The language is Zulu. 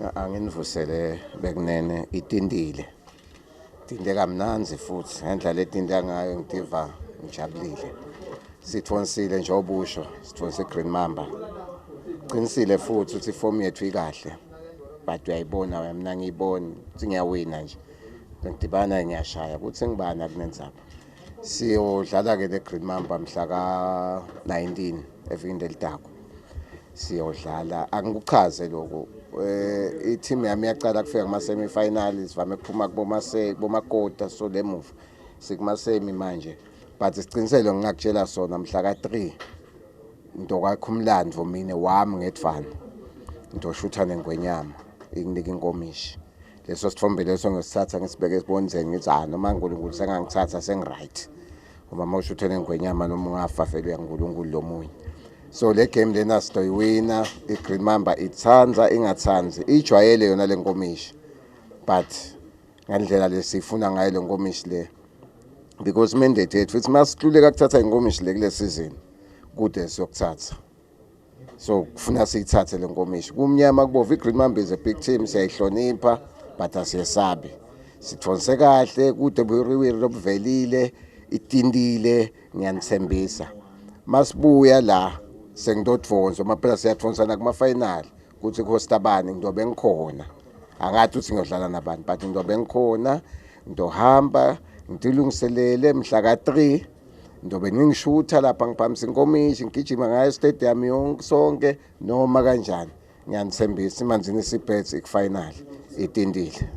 Anginivusele bekunene itintile. Tinte kamnandzi futhi ngendlela letinta ngayo ngitiva ngijabulile. Sithonsile nje obusho, sithonse Green Mamba. Qinisile futhi ukuthi iform yethu ikahle. But uyayibona wena, mina ngiyibona ukuthi ngiyawina nje. Ngidibana ngiyashaya kuthi ngibani akunenzapha. Siyodlala ke le Green Mamba mhla ka 19 evikini elidako. Siyodlala, angikuchaze lokho. I-team yami iyaqala kufika kuma semi final, sivame kuphuma kubomakota, so lemuva sikuma semi manje, but sicinisele ngingakutshela sona mhla ka 3 ndokwakho umlando mina wami ngedvana ndoshutha nengwenyama inginika inkomishi. Leso sithombe leso ngisithatha ngisibeke esibonzeni, ngithi ah, noma uNkulunkulu sengangithatha sengi-right, uma mawushuthe nengwenyama noma ungafa vele uyaNkulunkulu lomunye. So le game lena sizoyiwina. I-Green Mamba ithanza ingathanzi, ijwayele yona le nkomishi, but ngendlela lesifuna ngayo le nkomishi le, because mandate yethu futhi masihluleka kuthatha inkomishi le kule season, kude siyokuthatha. So kufuna siyithathe le nkomishi kumnyama kubovu. I-Green Mamba is a big team, siyayihlonipha but asiyesabi. Sithonse kahle kude buhiriwiri lobuvelile, itintile, ngiyanithembisa. Masibuya la sengidodvonsa uma phela siyadvonsana kuma-final kuthi kuhosta bani, ngizobe ngikhona. Angathi ukuthi ngiyodlala nabantu, but ngizobe ngikhona, ngizohamba ngilungiselele mhla ka-3, ngizobe ngingishutha lapha, ngiphakamisa inkomishi, ngigijima ngayo stadium yonke sonke noma kanjani. Ngiyanithembisa, iManzini Sea Birds iku-final, itintile.